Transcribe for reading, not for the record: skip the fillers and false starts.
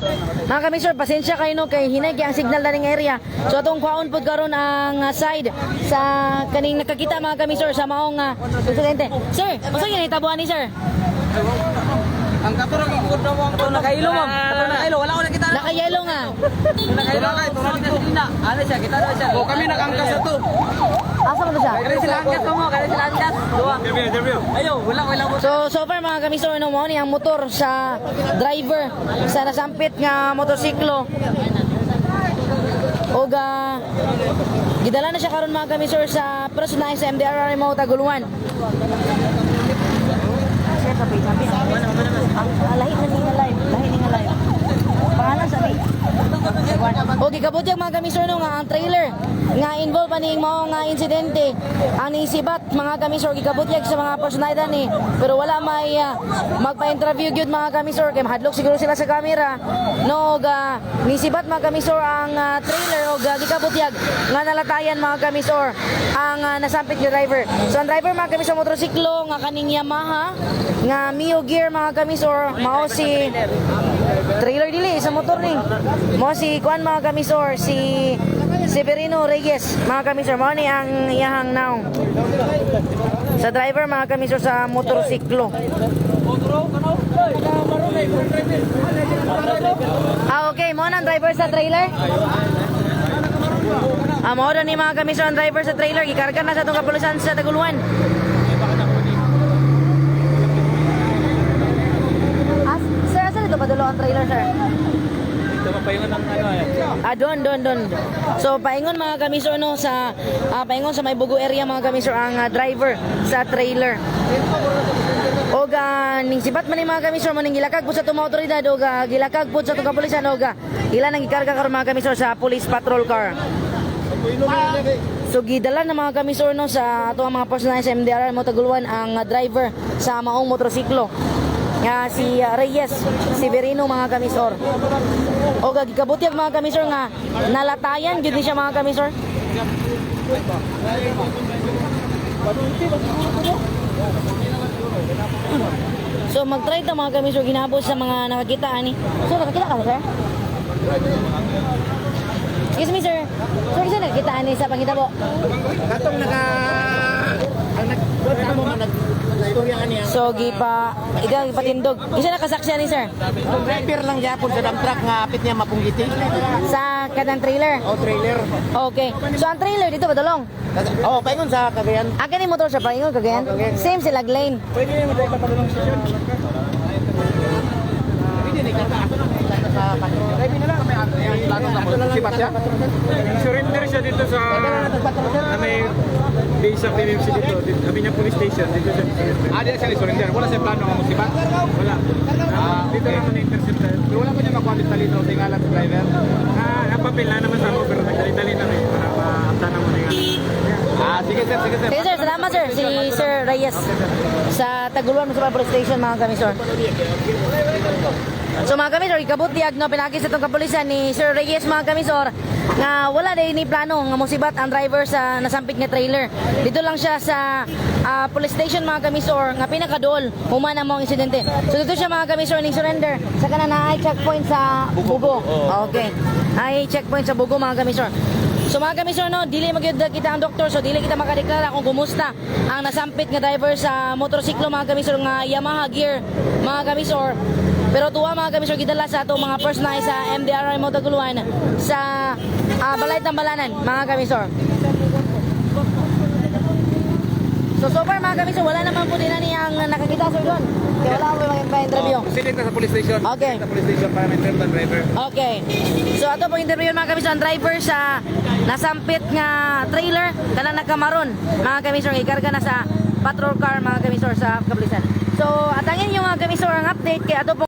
Mga kamisor, pasensya kayo, no, kay hinay kay ang signal na ning area. So atong kwaon pod karon ang side sa kaning nakakita, mga kamisor, sa maong insidente. Sir, unsa gyud nahitabuan ni sir? Ang katurang ikot na mo ang Ito nakailo, ma'am. Ito nakailo. Wala ko nakita. Naka-yellow nga. Nakailo. Ito ano siya? Kita na siya. O kami nag-angkas na to. Asa man to siya? Kaya sila angkas mo. Kaya sila angkas. Duwa. Ayo, wala wala mo. So, so far, mga kamisor, no, mao ni ang motor sa driver sa nasampit nga motorsiklo. Og gidala na siya karon, mga kamisor, sa personal sa MDRR mo Taguluan. Share sa page, sabi. Lahi na ni nga live, lahi ni nga live. Pangalan sa ni. Okay, kabutyag, mga kamisor, no, nga ang trailer nga involved pa ning mao nga insidente ang nisibat, mga kamisor, gikabutyag sa mga personalidad ni, pero wala may magpa-interview gyud, mga kamisor, kay mahadlok siguro sila sa camera, no. Og nisibat, mga kamisor, ang trailer og gikabutyag nga nalatayan, mga kamisor, ang nasampit nga driver. So ang driver, mga kamisor, motorsiklo nga kaning Yamaha nga Mio Gear, mga kamisor, mao si trailer, dili sa motor ni mo si kuan, mga kamisor, si Severino Reyes, mga kamisor. Mao ni ang iyahang naong sa driver, mga kamisor, sa motorsiklo. Ah, okay, mo na ang driver sa trailer. Ah, mao ni, mga kamisor, ang driver sa trailer. Gikarga na sa atong kapulisan sa Taguluan. Ah, sir, asa dito padulo ang trailer, sir? Ah, doon, doon, doon. So, paingon, mga kamisor, no, sa, paingon sa may Bugo area, mga kamisor, ang driver sa trailer. Og ning sibat man ni, mga kamisor, mo ning gilakag po sa itong mga otoridad og gilakag po sa itong kapulisan og ila nang gikarga karon, mga kamisor, sa police patrol car. So gidala na, mga kamisor, no, sa ato ang mga personnel sa MDR mo Taguluan ang driver sa maong motorsiklo nga si Reyes Severino, mga kamisor. O gikabutyag, mga kamisor, nga nalatayan gyud ni siya, mga kamisor. So mag-try ta, mga kamisor, ginabot sa mga nakakita ani. So nakakita ka, sir? Excuse me, sir. Sir, kasi nakakita ani sa pangitabo. Katong naka ang nag mo man nag istorya niya. So gipa ikaw gipatindog. Isa nakasaksi ani, sir? Driver lang gyapon sa dump truck nga apit niya mapunggiti. Sa kanang trailer. O trailer. Okay. So ang trailer dito padulong. Oh, paingon sa Cagayan. Ang kani motor sa paingon Cagayan. Same sila lane. Pwede mo drive padulong station. Pwede ni kata ato na kata sa patrol. Drive na lang may plano sa mo. Sibat siya. Surrender siya dito sa na may base sa PMC dito. Dito, sabi niya police station. Dito siya surrender. Ah, di siya surrender. Wala siya plano nga musibat. Wala. Ah, Dito okay. lang na intercept. Pero wala pa niya makuha dito sa ngalan sa driver. Ah, napapil na naman sa ako pero nagdali-dali na rin para maapta na muna yung Ah, sige sir, sige sir. Sige sir, salamat sir. Si Sir Reyes sa Taguluan Municipal Police Station, mga kamisor. So mga kamisor, ikabutyag, no, pinaki sa itong kapulisan ni Sir Reyes, mga kamisor, nga wala din ni plano nga musibat ang driver sa nasampit nga trailer. Dito lang siya sa police station, mga kamisor, nga pinakadool human ang mga insidente. So dito siya, mga kamisor, ning surrender sa kanan na ay checkpoint sa Bugo. Okay. Ay checkpoint sa Bugo, mga kamisor. So mga kamisor, no, dili magyud kita ang doktor, so dili kita makadeklara kung kumusta ang nasampit nga driver sa motorsiklo, mga kamisor, nga Yamaha Gear, mga kamisor. Pero tuwa, mga kamisor, gidala sa atong mga personal sa MDRI Motaguluan sa Balay Tambalanan, mga kamisor. So so far, mga kamisor, wala naman po din na niyang nakakita, sir, doon. Kaya wala po yung interview. Silid na sa police station. Okay. Sa police station para may ang driver. Okay. So ato po interview, mga kamisor, ang driver sa nasampit nga trailer kanang nakamaron, mga kamisor, ikarga na sa patrol car, mga kamisor, sa kapulisan. So atangin yung mga kamisor ang update kay ato po